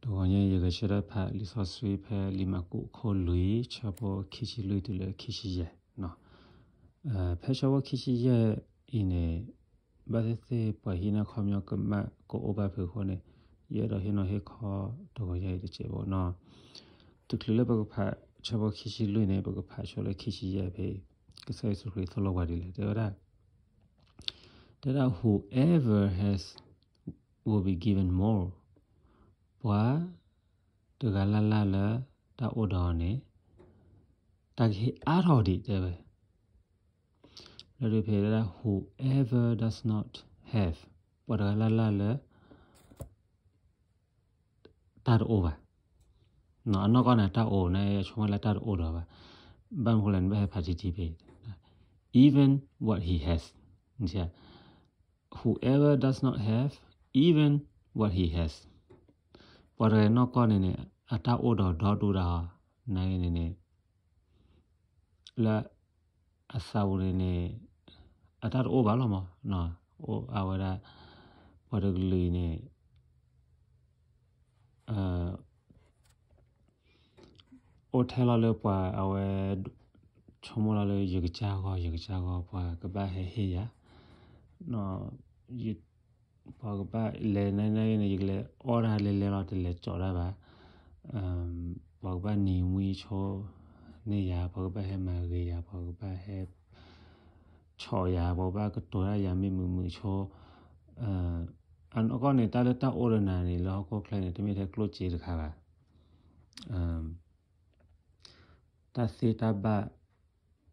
တဂီၤညါအံၤ ယကဆှၢတၢ်ဖးလံာ်စီဆှံဖဲလံာ်မၢ်ကူးအခိၣ်လွံၢ် ဆၢဖိခံဆံလွံၢ်တုၤလၢခံဆံယဲၢ်. ဖဲဆၢဖိခံဆံယဲၢ်အံၤန့ၣ် ဘၣ်သ့ၣ်သ့ၣ်ပှၤဟံးန့ၢ်ခီပညီကမၣ်ကအိၣ်ဘၣ်ဖဲအဃိန့ၣ် ယအဲၣ်ဒိးဟ့ၣ်နီၤဟ့ၣ်ခီတဂီၤညါအံၤတစဲးဖိနီၤ. တချုးလၢပကဖးဆၢဖိခံဆံလွံၢ်န့ၣ် ပကဖးဆိလၢခံဆံယဲၢ်ဖဲအံၤ, ကစၢ်ယ့ၣ်ၡူးခရံာ်သိၣ်လိပှၤဒ်လဲၣ် တဲဝဲဒၣ် တဲဒၣ် whoever has will be given more. ပှၤတဂၤလၢ်လၢ်လၢတၢ်အိၣ်ဒီးအီၤန့ၣ် တၢ်ကဟ့ၣ်အါထီၣ်ဒံး တဲဝဲ. လၢဒုးဖဲဒၣ် whoever does not have, ပှၤတဂၤလၢ်လၢ်လၢ တၢ်တအိၣ်ဘၣ်. အနီၢ်ကီၢ်န့ၣ် တၢ်အိၣ်န့ၣ် ဆိကမိၣ်လၢတၢ်တအိၣ်ဒီးဘၣ်. ဘၣ်မနုၤဃိလဲၣ် နဘၣ်ဟဲဖးထံထံဖဲ even what he has. Whoever does not have even what he has. ပှၤတဂၤနီၢ်ကီၢ်န့ၣ်န့ၣ် အတၢ်အိၣ်ဒီးဒီဒူၣ်ဒၣ်အီၤ နာ်က့န့ၣ်န့ၣ် လၢအသးပူၤန့ၣ်န့ၣ် အတၢ်တအိၣ်ဘၣ်လီၤမး. အဝဲဒၣ် ပှၤတကလုာ်အံၤန့ၣ် အိၣ်ထဲလီၤလၢပှၤအဝဲ ဆိကမိၣ်လီၤလၢယကစၢ်ဂီၢ် ယကစၢ်ဂီၢ် ပှၤကဘၣ်ဟဲဟ့ၣ်ယၤ ပှၤကဘၣ်လဲၤနန့ၣ် ယကလဲၤအီၣ်တၢ်လဲၤလဲၤလီၤ တလဲၤကၠီတၢ်ဘၣ်. ပှၤကဘၣ်နံၤမှံဆိန့ၢ်ယၤ ပှၤကဘၣ်ဟဲမၤဂ့ၤယၤ ပှၤကဘၣ်ဟဲ ဆီၣ်ယၤ ပှၤကဘၣ်ကတိၤတၢ်ယၤမ့ၢ်မုာ်မုာ်ဆိ အနီၢ်ကီၢ်န့ၣ် တၢ်လၢတၢ်အိၣ်ဒီးနၤန့ၣ် လၢဟီၣ်ခိၣ်ချၢန့ၣ် တမ့ၢ်ထဲကျိၣ်စ့တခါဘၣ်. တၢ်သ့တၢ်ဘၣ်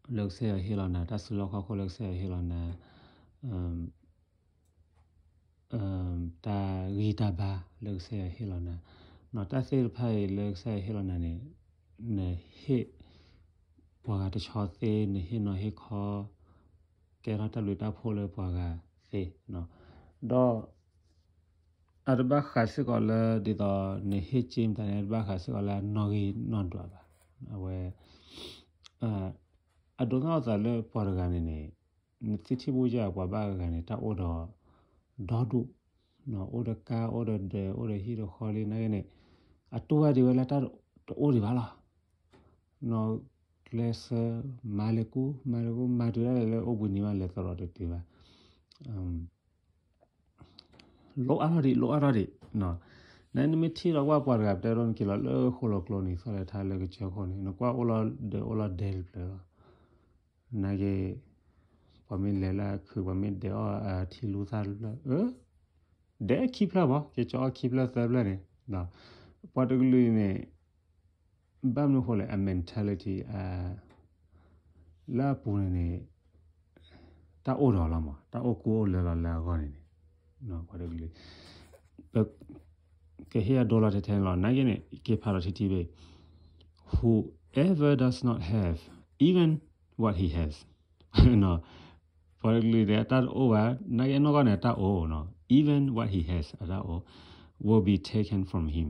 လၢကစၢ်ယွၤဟ့ၣ်လီၤနၤ, တၢ်စုလီၢ်ခီၣ်ခိၣ်လၢကစၢ်ယွၤဟ့ၣ်လီၤနၤ, တၢ်ဂံၢ်တၢ်ဘါလၢကစၢ်ယွၤဟ့ၣ်လီၤနၤ, တၢ်သ့ၣ်တဖၣ်အံၤလၢကစၢ်ယွၤဟ့ၣ်လီၤနၤန့ၣ် နဟ့ၣ်ပှၤဂၤတဆီသ့, နဟ့ၣ်နီၤဟ့ၣ်ခီ ကဲထီၣ်တၢ်ဘျုးတၢ်ဖှိၣ်လၢပှၤဂၤသ့, ဒီး အတဘၣ်ဃးစ့ၢ်ကီးလၢ ဒ်သိးနဟ့ၣ်က့မတၤန့ၣ် အတဘၣ်ဃးစ့ၢ်ကီးလၢအနီၣ်ဂံၢ်နီၣ်ဒွးဘၣ်. အဝဲ အဒိးသန့ၤအသးလၢပှၤတဂၤန့ၣ်န့ၣ် နသ့ထံၣ်ဘၣ်ယၤ ပှၤဘၣ်ဂၤဂၤန့ၣ် တၢ်အိၣ်ဒီး ဒီဒူၣ်, အိၣ်ဒီးကါ အိၣ်ဒီးဒၢး အိၣ်ဒီးဟံၣ်ဒီးဃီလံ နာ်က့န့ၣ် အတူၢ်ဘၣ်ဒံးဝဲလၢတၢ်တအိၣ်ဒံးဘၣ်လီၤ. နီၢ်ကျဲးစၢး မၤလဲၤကူ မၤလဲၤကူ မၤတုၤဒၣ်လဲာ်လၢအိၣ်ဘှံးနံၤဘၣ် လဲၤသရိာ်တတုၤဘၣ်. လိၣ်အါထီၣ်ဒံး လိၣ်အါထီၣ်ဒံး, နမ့ၢ်ထံၣ်လီၤကွၢ်ပှၤတဂၤ ပတဲဒိနက့ၤလီၤလၢဃိၣ်လီၤကျိနံၤ သီၣ်လဲၤထါလၢကစၢၢ်ခိၣ်န့ၣ် နကွၢ်အိၣ်လီၤဒၢးအိၣ်လီၤဒဲတဖျၢၣ်လီၤ. နာ်က့ ပှၤမ့ၢ်လဲၤလၢအခုး ပှၤမ့ၢ်ဒဲးအီၣ်အထံလူသၣ်တဖျၢၣ် ဒဲးခံဖျၢၣ်မး က့ၤကၠီအီၣ်ခံဖျၢၣ်သၢဖျၢၣ်န့ၣ်, ပှၤတကလုာ်အံၤန့ၣ် ဘၣ်မနုၤအဃိလဲၣ် အ mentality လၢအပူၤန့ၣ်န့ၣ် တၢ်အိၣ်ဒီးလီၤမး တၢ်အိၣ်ကူအိၣ်လၢလီၤလၢအဂီၢ်န့ၣ်န့ၣ် ပှၤတကလုာ် ပကဟ့ၣ်အဒိလီၤထဲထဲန့ၣ်လီၤ. နာ်က့န့ၣ် က့ၤဖးလီၤထံထံဘ့ၣ် whoever does not have, even what he has, ပှၤတကလုာ်န့ၣ် အတၢ်တအိၣ်ဘၣ် နာ်က့အနီၢ်ကီၢ်န့ၣ် အတၢ်အိၣ်နီၤ even what he has အတၢ်အိၣ် will be taken from him.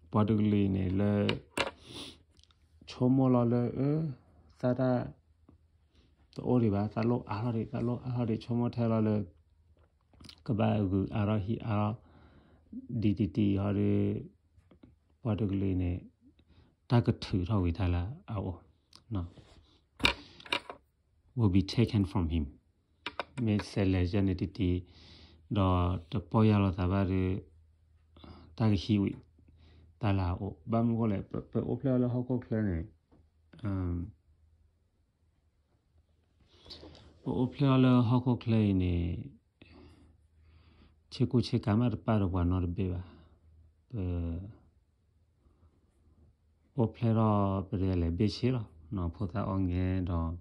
ပှၤတကလုာ်အံၤန့ၣ်လၢ ဆိကမိၣ်လီၤလၢ အၢ သးတၢ် တအိၣ်ဒံးဘၣ် သးလိၣ်အါထီၣ်ဒံး သးလိၣ်အါထီၣ်ဒံး ဆိကမိၣ်ထဲလီၤလၢ ကဘၣ်ဂုာ်အါထီၣ်ဟံးအါထီၣ် ဒ်တံၤတံၤဟီဒီး ပှၤတကလုာ်အံၤန့ၣ် တၢ်ကထုးထီၣ်ဝံၤတၢ်လၢအအိၣ် will be taken from him. မ့ၢ်ဆဲးလဲၤယဲန့ၣ်တံၤတံၤ ဒီးတပီၢ်ယၢ်လီၤသးဘၣ်ဒီး တၢ်ကဟံးဝံၤတၢ်လၢအအိၣ် ဘၣ်မနုၤအဃိလဲၣ် ပအိၣ်ဖျဲၣ်အီၤလၢဟီၣ်ခိၣ်ချၢန့ၣ် ပအိၣ်ဖျဲၣ်အီၤလၢဟီၣ်ခိၣ်ချၢအံၤန့ၣ် ဆ့ကူဆ့ကၤမးတပာ်ဒီးပှၤနီတဘ့ၣ်ဘၣ်. ပ အိၣ်ဖျဲၣ်ထီၣ်ပတဲလဲၣ်ဘ့ၣ်ဆ့လီၤ ဖိသၣ်အီၣ်ငဲဒီး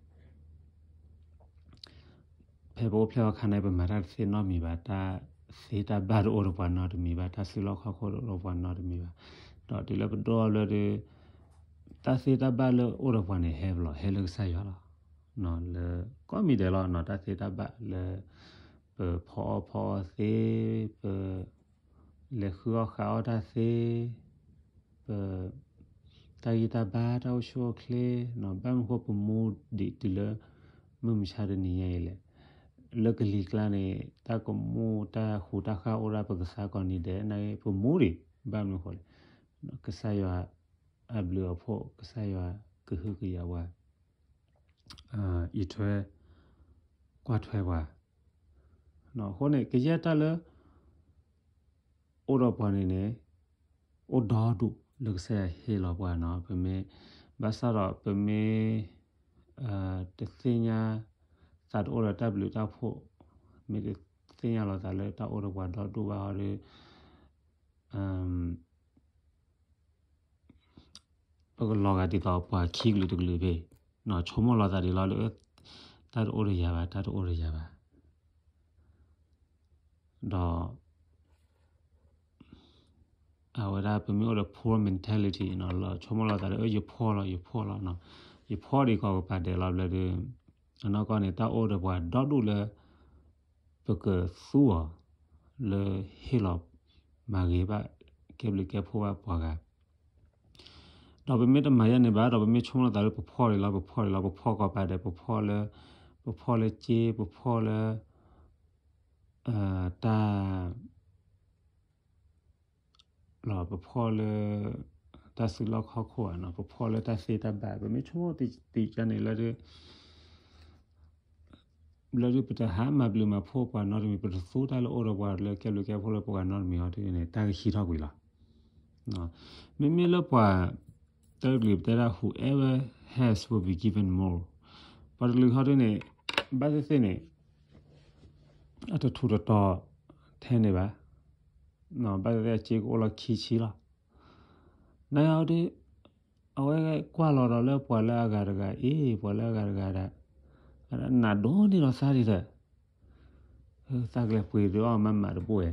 ဖဲပအိၣ်ဖျဲၣ်အခါန့ၣ် ပမၤတၢ်တသ့နီတမံၤဘၣ်, တၢ်သ့တၢ်ဘၣ်တအိၣ်ဒီးပှၤနီတမံၤဘၣ်, တၢ်စုလီၢ်ခီၣ်ခိၣ်ဒီးပှၤနီတမံၤဘၣ်. ဒီးတုၤလၢပဒိၣ်အီၤဘျီဒီး တၢ်သ့တၢ်ဘၣ်လၢအိၣ်ဒီးပှၤန့ၣ် ဟဲဘျီ ဟဲလၢကစၢ်ယွၤလီၤ. လၢကိးမံၤဒဲးလီၤ တၢ်သ့တၢ်ဘၣ်လၢ ပဖီအီၣ်ဖီအီသ့, ပ လဲၤဃုအီၣ်ဃုအီၣ်တၢ်သ့, ပ တၢ်ဂံၢ်တၢ်ဘါ တၢ်အိၣ်ဆူၣ်အိၣ်ချ့, ဘၣ်မနုၤဃိပမူဒံးတုၤလၢ မုၢ်မဆါတနံၤညါအံၤလဲၣ်. လၢကလံၤကျါန့ၣ် တၢ်ကမူၣ်တၢ်ဃူတၢ်ဃၣ်အိၣ်ဒၣ်ပကစၢ်ကိးနံၤဒဲး နာ်က့ ပမူဒံး ဘၣ်မနုၤဃိလဲၣ်. ကစၢ်ယွၤအဘျုးအဖှိၣ် ကစၢ်ယွၤကဟုကယာ်ပှၤ အံးထွဲကွၢ်ထွဲပှၤ. အဃိန့ၣ် ကယဲၢ်တၢ်လၢ အိၣ်ဒီးပှၤန့ၣ်န့ၣ် အိၣ်ဒီဒူၣ်လၢကစၢ်ယွၤဟ့ၣ်လီၤပှၤနီၤ. ပမ့ၢ် ဘၣ်ဆၣ်ဒီးပမ့ၢ် တသ့ၣ်ညါသးတအိၣ်ဒီးတၢ်ဘျုးတၢ်ဖှိၣ်, မ့ၢ်တသ့ၣ်ညါလီၤသးလၢတၢ်အိၣ်ဒီးပှၤဒီဒူၣ်ဘၣ်ဟီဒီး ပကလီၤဂာ်ဒ်သိးပှၤခံကလုာ်တကလုာ်ဖဲ, ဆိကမိၣ်လီၤသးဒ်လီၤလၢ တၢ်တအိၣ်ဒီးယၤဘၣ်, တၢ်တအိၣ်ဒီးယၤဘၣ်. ဒီး အဝဲဒၣ်ပမ့ၢ်အိၣ်ဒီး poor mentality နီၤ, လီၤဆိကမိၣ်လီၤသးလၢ ယဖှီၣ်လီၤ, ယဖှီၣ်လီၤ, ယဖှီၣ်ဒံးကီးကပာ်ဒဲးလီၤဘျီဒီး အနီၢ်ကီၢ်န့ၣ် တၢ်အိၣ်ဒီးပှၤဒီဒူၣ်လၢ ပကသူအီၤ လၢဟ့ၣ်လီၤမၤဂ့ၤဘၣ် ကဲဘျုးကဲဖှိၣ်ဘၣ်ပှၤဂၤ. ဒီးပမ့ၢ်တမၤယဲန့ၣ်ဘၣ် ဒီးပမ့ၢ်ဆိကမိၣ်လီၤသးလၢပဖှီၣ်ဒံးလီၤ, ပဖှီၣ်ဒံးလီၤ, ပဖှီၣ်ကီးပာ်ဒဲး, ပဖှီၣ်လၢ, ပဖှီၣ်လၢစ့, ပဖှီၣ်လၢ တၢ် လီၤ ပဖှီၣ်လၢ တၢ်စုလီၢ်ခီၣ်ခိၣ်ဧါနီၤ, ပဖှီၣ်လၢတၢ်သ့တၢ်ဘၣ်, ပမ့ၢ်ဆိကမိၣ်တကန့ၣ်လၢ လၢဒုးပတဟးမၤဘျုးမၤဖှိၣ်ပှၤနီတမံၤ, ပတသူတၢ်လၢအိၣ်ဒီးပှၤလၢကဲဘျုးကဲဖှိၣ်လၢပှၤနီတမံၤဟီဒုန့ၣ် တၢ်ကဟံးထီၣ်ကွံာ်လီၤ. မ့မ့ၢ်လၢပှၤ တၢ်ကလုၢ်ပတဲဒၣ် whoever has will be given more, ပှၤတကလုာ်ဟီဒုန့ၣ် ဘၣ်သ့ၣ်သ့ၣ်န့ၣ် အတထူးတတီၤထဲန့ၣ်ဘၣ်, ဘၣ်သ့ၣ်သ့ၣ်အစ့ကအိၣ်လီၤခံဆံလီၤ. နဟီဒု အဝဲကွၢ်လီၤဒီးလၢပှၤလၢအဂၤတဂၤအံၤ ပှၤလၢအဂၤတဂၤဒၣ် နးဒိၣ်န့ၢ်လီၤသးဒ်ဒီး သးကလဲၤပှ့ၤဒုးအီၣ်မးမးတဘိဝဲ,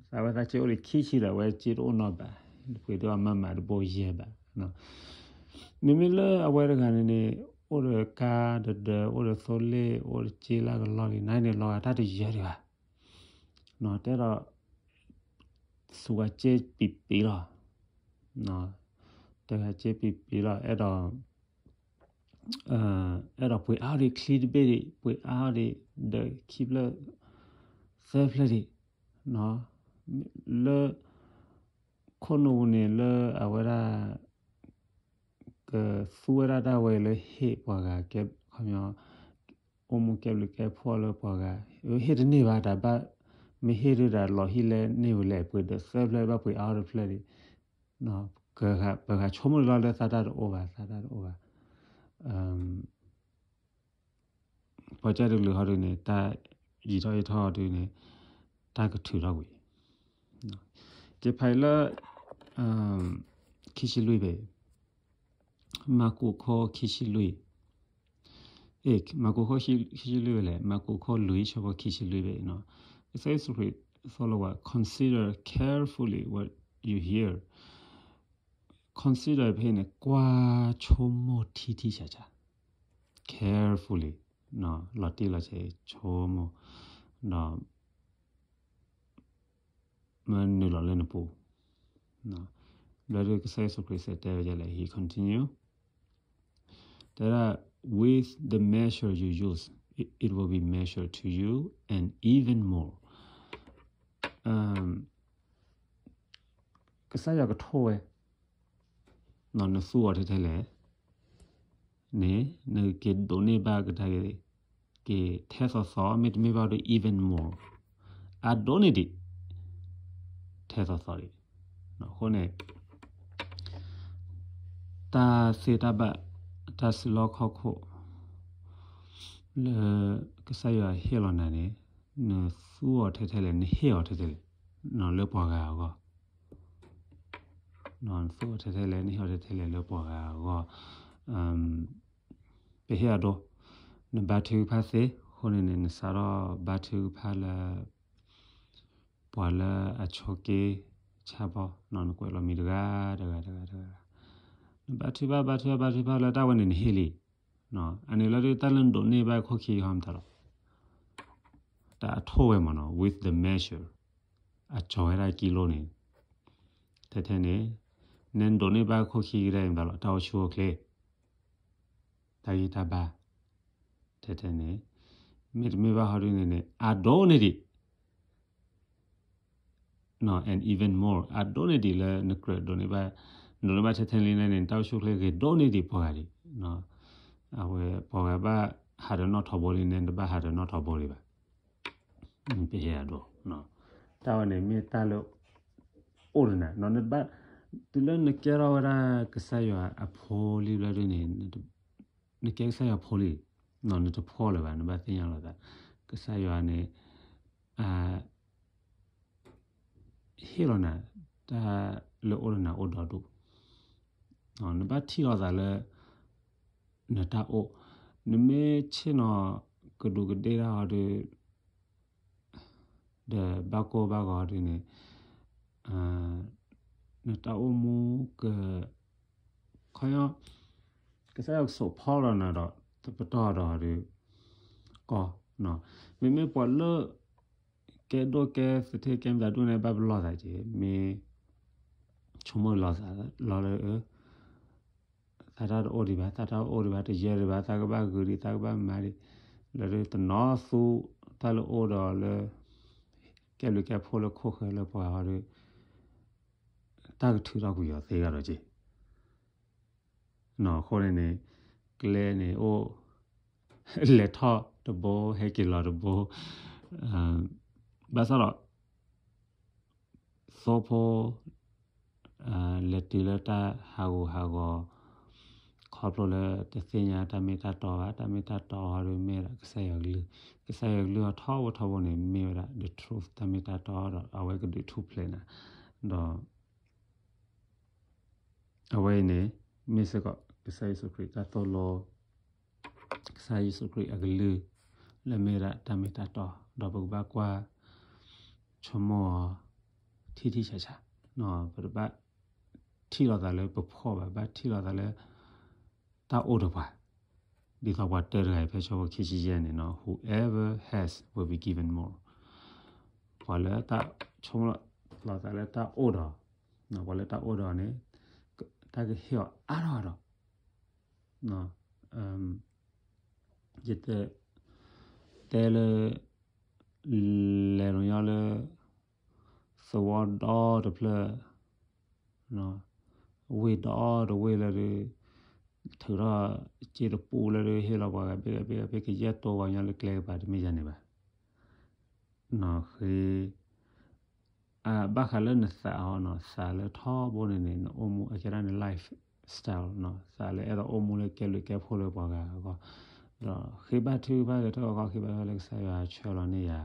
သးဝဲသးစ့အိၣ်ဒံးခံဆံဒီး အဝဲစ့တအိၣ်နီဘၣ်, ပှ့ၤဒုးအီၣ်မးမးတဘိယဲၢ်ဘၣ်. မ့မ့ၢ်လၢအဝဲတဂၤန့ၣ်န့ၣ် အိၣ်ဒီးကါတဒၢး အိၣ်ဒီးသိလ့ၣ် အိၣ်ဒီးစ့လၢကလီၢ်လံ နန့ၣ်လီၤဂာ်တၢ်တယၢဒံးဘၣ်. တဲဒီး သူဝဲစ့ပံးပံးလီၤ, တဲဝဲစ့ပံးပံးလီၤ အဲၣ်ဒိး အဲၣ်ဒိးပှ့ၤအါဒံးချံတဘ့ၣ်ဒံး ပှ့ၤအါဒံး ဒီးခံဖျၢၣ် သၢဖျၢၣ်ဒံး, လၢ ခိၣ်နူာ်ပူၤန့ၣ်လၢအဝဲဒၣ် ကသူဝဲဒၣ်တၢ်ဝဲလၢဟ့ၣ်ပှၤဂၤ ခီပညီ အိၣ်မူကဲဘျုးကဲဖှိၣ်လၢပှၤဂၤ ဟ့ၣ်တန့ၢ်ဘၣ် တၢ်ဘၣ် မ့ၢ်ဟ့ၣ်ဒုးတၢ်လီၤဟံၣ်လဲၣ်န့ၢ်ဝဲလဲၣ် ပှ့ၤဒီးသၢဖျၢၣ်ဘၣ်ပှ့ၤအါတဖျၢၣ်ဒံး, ပဂၤဆိကမိၣ်လီၤလၢသးတၢ်တအိၣ်ဘၣ် သးတၢ်တအိၣ်ဘၣ်. ပှၤကၢ်တကလုာ်ဟီဒုန့ၣ် တၢ်ယံၤထီၣ်ယံၤထီၣ်ဟီဒုန့ၣ် တၢ်ကထုးထီၣ်ကွံာ် ကဖးအံၤလၢ ခံဆံလွံၢ်ဘ့ၣ်, မၢ်ကူးခိၣ်ခံဆံလွံၢ်, မၢ်ကူးခိၣ်ခံဆံလွံၢ်ဘ့ၣ်လဲၣ်, မၢ်ကူးခိၣ်လွံၢ်ဆၢဖိခံဆံလွံၢ်ဘ့ၣ်နီၤ,ကစၢ်ယ့ၣ်ၡူးခရံာ်သိၣ်လိဝဲ consider carefully what you hear, consider ဖဲန့ၣ် ကွၢ်ဆိကမိၣ်ထံထံဆးဆး carefully လီၤတံၢ်လီၤဆဲးဆိကမိၣ် ဒီး မ့ၢ်နုာ်လီၤလၢနပူၤ, ဘျီဒုးကစၢ်ယ့ၣ်ၡူးခရံာ်စံးတဲဝဲဒ်လဲၣ်, he continue တဲဒၣ် with the measure you use it will be measured to you and even more. ကစၢ်ယွၤကထိၣ်ဝဲ နသူအီၤထဲထဲလဲၣ်န့ၣ် နက့ၤဒိးန့ၢ်ဘၣ်ကဒါက့ၤ က့ၤထဲသိးသိး မ့တမ့ၢ်ဘၣ်ဒီး even more အဒိးန့ၢ်ဒံး ထဲသိးသိးဒံး. အဃိန့ၣ် တၢ်သ့တၢ်ဘၣ် တၢ်စုလီၢ်ခီၣ်ခိၣ် လၢကစၢ်ယွၤဟ့ၣ်လီၤနၤန့ၣ် နသူအီၤထဲထဲလဲၣ် နဟ့ၣ်အီၤထဲထဲလဲၣ် လၢပှၤဂၤအဂီၢ် နသူအီၤထဲထဲလဲၣ် နဟ့ၣ်အီၤထဲထဲလဲၣ်လၢပှၤဂၤအဂီၢ်. ပဟ့ၣ်အဒိ နဘါထုကဖၣ်သ့အဃိန့ၣ်န့ၣ် နစးထီၣ်ဘါထုကဖၣ်လၢ ပှၤလၢအဆိးက့ဆါဘီ နကွဲးလီၤမံၤတဂၤတဂၤတဂၤတဂၤ နဘါထုကဖၣ်ဘါထုကဖၣ်ဘါထုကဖၣ်လၢတၢ်ဝဲန့ၣ်နဟ့ၣ်လံ. အန့ၣ်လီၤဒုးတၢ်လၢနဒိးန့ၢ်ဘၣ်ခိၣ်ခံဟီမတၤလီၤ တၢ်အထိၣ်ဝဲမ့ၢ်နီၤ with the measure အကၠီၤဝဲဒၣ်ကံလိန့ၣ် ထဲထဲန့ၣ် နဒိးန့ၢ်ဘၣ်ခိၣ်ခံကဒါမတၤလီၤ တၢ်အိၣ်ဆူၣ်အိၣ်ချ့ တၢ်ဂံၢ်တၢ်ဘါ ထဲထဲန့ၣ် မ့တမ့ၢ်ဘၣ်ဟီဒုန့ၣ်န့ၣ် အဒိးန့ၢ်ဒံး and even more အဒိးန့ၢ်ဒံးလၢနကြၢးဒိးန့ၢ်ဘၣ်, နဒိးန့ၢ်ဘၣ်ထဲထဲလံန့ၣ် နတၢ်အိၣ်ဆူၣ်အိၣ်ချ့ဂ့ၤဒိၣ်န့ၢ်ဒံးပှၤဂၤဒံး, အဝဲပှၤဂၤဘၣ်ဟးဒီးနီၣ်ထီဘိလံန့ၣ် နတဘၣ်ဟးဒီးနီၣ်ထီဘိဒံးဘၣ်. ပဟ့ၣ်အဒိ, တၢ်ဝဲန့ၣ်မ့ၢ်တၢ်လၢ အိၣ်ဒီးနၤ, တုၤလၢနကဲထီၣ်ဝဲဒၣ်ကစၢ်ယွၤအဖိလံဘျီဒ်န့ၣ်, နကဲကစၢ်ယွၤဖိလံ, နတဖှီၣ်လၢၤဘၣ်, နဘၣ်သ့ၣ်ညါလီၤသး, ကစၢ်ယွၤန့ၣ် ဟ့ၣ်လီၤနၤ တၢ်လၢအိၣ်ဒီးနၤအိၣ်ဒီဒူၣ်, နဘၣ်ထံၣ်လီၤသးလၢ နတၢ်အိၣ်, နမ့ၢ်ဆ့ၣ်နီၤကဒူးကဒ့ၣ်တၢ်ဟီဒုး ဒီးဘၣ်ကိၢ်ဘၣ်ဂီၤဒ်န့ၣ်, နတၢ်အိၣ်မူက, ခီ, ကစၢ်ယွၤကစိာ်ဖီလီၤနၤဒီး တပတီၢ်ဒီးဒုး, ကီ, မ့မ့ၢ်ပှၤလၢ ကဲဒိၣ်ကဲသထ့ကဲမတၤဒိၣ်န့ၣ် ဘၣ်ပလီၢ်သးက့ၤ, မ့ၢ်ဆိကမိၣ်လီၤသးလီၤလၢ သးတၢ်တအိၣ်ဒံးဘၣ်, သးတၢ်အိၣ်ဒံးဘၣ်, တယဲၢ်ဒံးဘၣ်, သးကဘၣ်ဂုာ်ဒံး, သးကဘၣ်မၤဒံး, လၢဒုးတနီၤသူတၢ်လၢအိၣ်ဒီးလၢ ကဲဘျုးကဲဖှိၣ်လၢခိၣ်ဃၢၤလၢပှၤဟီဒုး, တၢ်ကထုးထီၣ်ကွံာ်အီၤသ့ဂၤဒီးက့ၤ, အဃိန့ၣ်န့ၣ်, ကျဲန့ၣ်အိၣ်, လဲၤထီၣ်တဘိ ဟဲက့ၤလီၤတဘိ, ဘၣ်ဆၣ်ဒီး သိဖိ လဲၤတုၤလၢတၢ်ဟးဂူာ်ဟးဂီၤ, ခီဖျိလၢတသ့ၣ်ညါတၢ်မ့ၢ်တၢ်တီဘၣ်, တၢ်မ့ၢ်တၢ်တီဟီဒုးမ့ၢ်ဒၣ် ကစၢ်ယွၤကလုၢ်, ကစၢ်ယွၤကလုၢ်အထီဘိထီဘိန့ၣ် မ့ၢ်ဝဲဒၣ် the truth တၢ်မ့ၢ်တၢ်တီဒီး အဝဲကဒုးထူၣ်ဖျဲးနၤ, ဒီး အဝဲအံၤန့ၣ် မ့ၢ်စ့ၢ်ကီး ကစၢ်ယ့ၣ်ၡူးခရံာ်တၢ်သိၣ်လိ, ကစၢ်ယ့ၣ်ၡူးခရံာ်အကလုၢ် လၢမ့ၢ်ဒၣ်တၢ်မ့ၢ်တၢ်တီ, ဒီးပကဘၣ်ကွၢ် ဆိကမိၣ်အီၤ ထံထံဆးဆး, ပတဘၣ်ထံၣ်လိာ်သးလၢပဖှီၣ်ဘၣ်, ဘၣ်ထံၣ်လိာ်သးလၢ တၢ်အိၣ်ဒီးပှၤ, ဒ်သိးပှၤတဲတဂၤအံၤ ဖဲဆၢဖိခံဆံယဲၢ်န့ၣ်, whoever has will be given more, ပှၤလၢတၢ်ဆိကမိၣ်လိာ်သးလၢတၢ်အိၣ်ဒီး, ပှၤလၢတၢ်အိၣ်ဒီးန့ၣ် တၢ်ကဟ့ၣ်အီၤအါထီၣ်ဒီး, ယတဲလၢ လဲၤလိာ်ညီလၢ သဝီဒီတဖျၢၣ်, ဝ့ၢ်ဒီတဝ့ၢ်လၢဒုး, ထုးထီၣ်စ့တပူလၢဒုး ဟ့ၣ်လီၤပှၤဂၤဘ့ၣ်ဂၤဘ့ၣ်ဂၤဘ့ၣ် ကယဲၢ်တိဝဲညီလၢကျဲကပၤ တမ့ၢ်ယၤန့ၣ်ဘၣ်, ဃ့ ဘၣ်ဃးလၢနသးအီၤနီၤ, သးလၢထီဘိန့ၣ်န့ၣ် နအိၣ်မူအကဲဒၣ်န lifestyle နီၤ, သးလၢအဲၣ်ဒိးအိၣ်မူလၢကဲဘျုးကဲဖှိၣ်လၢပှၤဂၤအဂီၢ်, ဒီးဃ့ဘါထုကဖၣ်ဂဲၤထၢၣ်အဂီၢ် ဃ့ဘါထုကဖၣ်လၢကစၢ်ယွၤဆှၢလီၤန့ၢ်ယၤ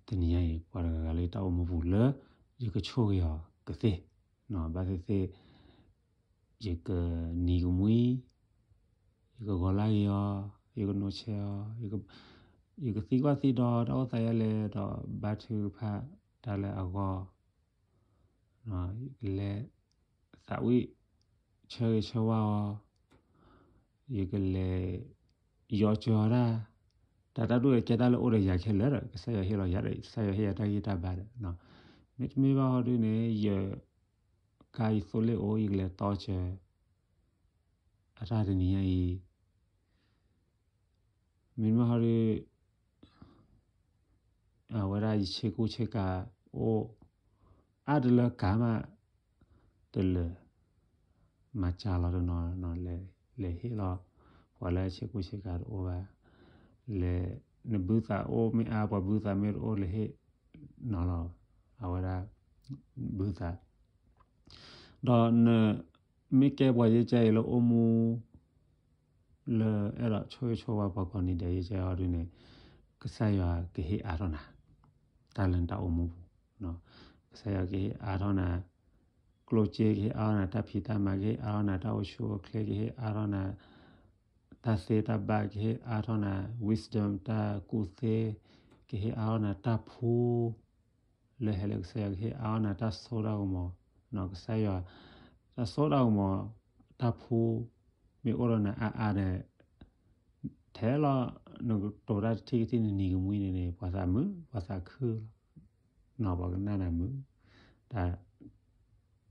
တနံၤညါအံၤ ပှၤတဂၤဂၤလၢယတၢ်အိၣ်မူပူၤလၢ ယကဆိၣ်ဂ့ၤအီၤကသ့, ဘၣ်သ့ၣ်သ့ၣ် ယကနံၤကမှံ, ယကဂီၤလၢဂ့ၤအီၤ, ယကနိးဆဲးအီၤ, ယကသံကွၢ်သံဒိးတၢ်အိၣ်သးယဲလဲၣ်ဒီး ဘါထုကဖၣ်တၢ်လၢအဂီၢ်, ယကလဲၤသးဝံၣ်ဆၢဂ့ၤဆၢဝါအီၤ, ယကလဲၤယီၤစၢၤအီၤတၢ်, တၢ်တၢ်ဒိၣ်ကဲတၢ်လၢအိၣ်ဒီးယၤခဲလၢာ်ဒီး ကစၢ်ယွၤဟ့ၣ်လီၤယၤဒီး ကစၢ်ယွၤဟ့ၣ်ယၤတၢ်ဂံၢ်တၢ်ဘါဒီး, မ့တမ့ၢ်ဘၣ်ဟီဒုန့ၣ် ယကါယသိလ့ၣ်အိၣ် ယကလဲၤတီစၢၤ အတၢ်တနံၤညါအံၤ, မ့မ့ၢ်ဟီဒု အဝဲဒၣ်ယဆ့ကူဆ့ကၤအိၣ် အါတလၢကၤမး တလၢာ် မၤစၢ်လီၤတနီၤနီၤ လဲၤဟ့ၣ်လီၤ ပှၤလၢဆ့ကူဆ့ကၤတအိၣ်ဘၣ်, လဲၤ နဘုသးအိၣ်မ့ၢ်အါ ပှၤဘုသးမ့ၢ်တအိၣ် လဲၤဟ့ၣ်နီၤလီၤ အဝဲဒၣ် ဘုသး ဒီးနမ့ၢ်ကဲပှၤယဲကဲအံၤလၢအိၣ်မူ လၢအဲၣ်ဒိးဆိၣ်ဂ့ၤဆိၣ်ဝါပှၤကိးနံၤဒဲးယဲကဲအံၤဒုန့ၣ် ကစၢ်ယွၤကဟ့ၣ်အါထီၣ်နၤ တၢ်လၢနတၢ်အိၣ်မူပူၤ, ကစၢ်ယွၤကဟ့ၣ်အါထီၣ်နၤ ကျိၣ်စ့ကဟ့ၣ်အါထီၣ်နၤ တၢ်ဖံးတၢ်မၤကဟ့ၣ်အါထီၣ်နၤ တၢ်အိၣ်ဆူၣ်အိၣ်ချ့ကဟ့ၣ်အါထီၣ်နၤ တၢ်သ့တၢ်ဘၣ်ကဟ့ၣ်အါထီၣ်နၤ wisdom တၢ်ကူၣ်သ့ ကဟ့ၣ်အါထီၣ်နၤ တၢ်ဖှူ လၢဟဲလၢကစၢ်ယွၤကဟ့ၣ်အါထီၣ်နၤ တၢ်စိတၢ်ကမီၤ ကစၢ်ယွၤ တၢ်စိတၢ်ကမီၤ တၢ်ဖှူ မ့ၢ်အိၣ်ဒီးနၤအါအါဒီး ထဲလီၤ နကတိၤတၢ်တထံၣ်ကထံၣ် နနံၤကမှံန့ၣ်န့ၣ် ပှၤသးမုာ် ပှၤသးခုလီၤ နီၢ်ပှၤကနၣ်နၤမုာ် တၢ်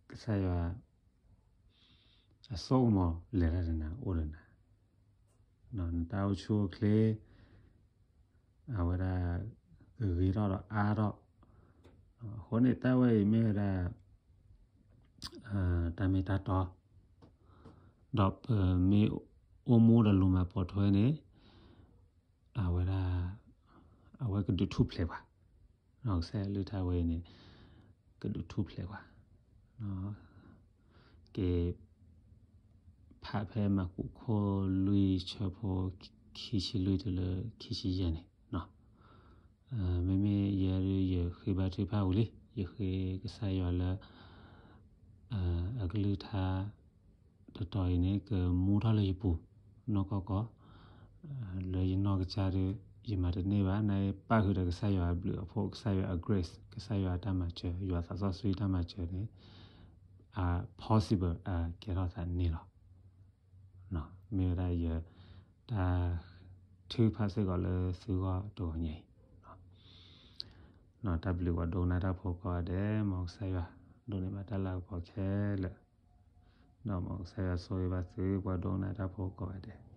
ကစၢ်ယွၤ အစိကမီၤလဲၤတၢ်ဒီးနၤ အိၣ်ဒီးနၤ နတၢ်အိၣ်ဆူၣ်အိၣ်ချ့ အဝဲဒၣ် ကဂ့ၤထီၣ်ဒီးအါထီၣ်, အဃိန့ၣ်တၢ်ဝဲအံၤမ့ၢ်ဝဲဒၣ် တၢ်မ့ၢ်တၢ်တီ, ဒီးပမ့ၢ်အိၣ်မူဒီးလူၤမၤပိာ်ထွဲန့ၣ် အဝဲဒၣ် အဝဲကဒုးထူၣ်ဖျဲးပှၤ, ကစၢ်ယွၤအကလုၢ်ကထါဝဲအံၤန့ၣ် ကဒုးထူၣ်ဖျဲးပှၤ, က့ၤ ဖးဖဲမၢ်ကူးခိၣ်လွံၢ်ဆၢဖိ ခံဆံလွံၢ်တုၤလၢခံဆံယဲၢ်န့ၣ်, မ့မ့ၢ်ယဲဒၣ် ယဃ့ဘါထုကဖၣ်ဝံၤလံ, ယဃ့ကစၢ်ယွၤလၢ အကလုၢ်ကထါ တတီၤအံၤန့ၣ် ကမူထီၣ်လၢယပူၤ နီၢ်ကီၢ်ကီၢ်, လၢယနီၢ်ကစၢ်ဒီး ယမၤတန့ၢ်ဘၣ်, နာ်ပၣ်ဃုာ်ဒီးကစၢ်ယွၤအဘျုးအဖှိၣ်, ကစၢ်ယွၤအ grace, ကစၢ်ယွၤအတၢ်မၤစၢၤ, ယွၤသးစီဆှံတၢ်မၤစၢၤန့ၣ် possible ကဲထီၣ်သးန့ၣ်လီၤ. မ့ၢ်ဝဲဒၣ်ယ တၢ်ထုကဖၣ်စ့ၢ်ကီးလၢသုဂီၢ်တဂီၤညါအံၤ, တၢ်ဘျုးပှၤဒိကနၣ်တၢ်ဖိကိးဂၤဒဲး, မ်ကစၢ်ယွၤဒိးန့ၢ်ဘၣ်တၢ်လၤကပီၤခဲလၢာ်, ဒီးမ်ကစၢ်ယွၤဆိၣ်ဂ့ၤဘၣ်သုပှၤဒိကနၣ်တၢ်ဖိကိးဂၤဒဲး.